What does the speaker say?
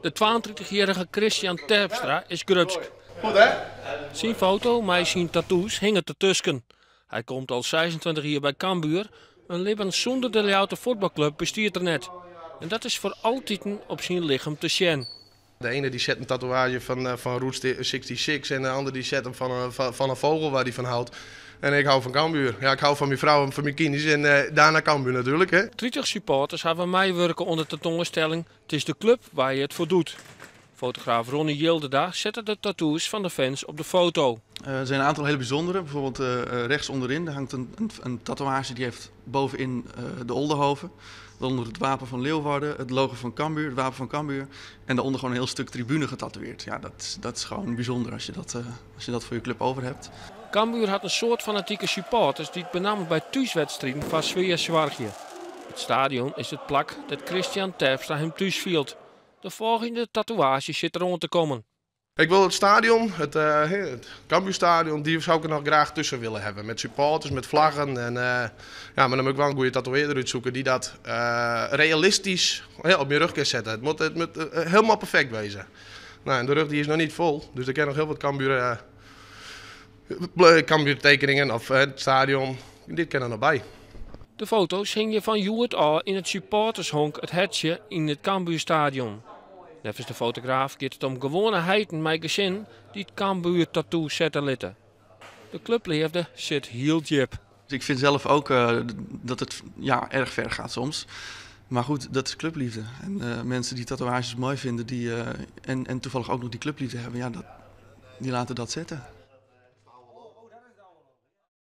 De 32-jierrige Christian Terpstra is grutsk. Goed hè? Syn foto mei syn tattoos hinget dertusken. Hy komt al 26 jier by Cambuur. In libben sûnder de Ljouwerter fuotbalklup bestiet der net. En dat is foar altiten op syn lichem te sjen. De ene die zet een tatoeage van Route 66 en de ander die zet hem van een vogel waar hij van houdt. En ik hou van Cambuur. Ja, ik hou van mijn vrouw en van mijn kinderen en daarna Cambuur natuurlijk. Hè. 30 supporters hawwe meiwurke oan de tentoanstelling 'It is de klup wêr't je it foar docht'. Fotograaf Ronnie Jilderda sette de tattoos fan de fans op de foto. Er zijn een aantal hele bijzondere. Bijvoorbeeld rechts onderin, daar hangt een tatoeage die heeft bovenin de Oldehove. Daaronder het wapen van Leeuwarden, het logo van Cambuur, het wapen van Cambuur. En daaronder gewoon een heel stuk tribune getatoeëerd. Ja, dat is gewoon bijzonder als je dat voor je club over hebt. Cambuur hat in soad fanatike supporters dy't benammen by thúswedstriden foar sfear soargje. It stadion is it plak dêr't Christian Terpstra him thús fielt. De folgjende tatoeaazje sit deroan te kommen. Ik wil het stadion, het Cambuurstadion, die zou ik er nog graag tussen willen hebben. Met supporters, met vlaggen. En, ja, maar dan moet ik wel een goede tatoeëerder uitzoeken die dat realistisch, ja, op mijn rug kan zetten. Het moet helemaal perfect wezen. Nou, en de rug die is nog niet vol, dus er kan nog heel wat Cambuur tekeningen of het stadion. Dit kan er nog bij. De foto's hingje fan hjoed ôf yn it supportershonk it Hertsje yn it Cambuurstadion. Neffens de fotograaf giet it om gewoane heiten mei gesin dy't Cambuur tattoo sette litte. De klupleafde sit hiel djip. Dus ik vind zelf ook dat het, ja, erg ver gaat soms. Maar goed, dat is clubliefde. En mensen die tatoeages mooi vinden en toevallig ook nog die clubliefde hebben, ja, die laten dat zetten.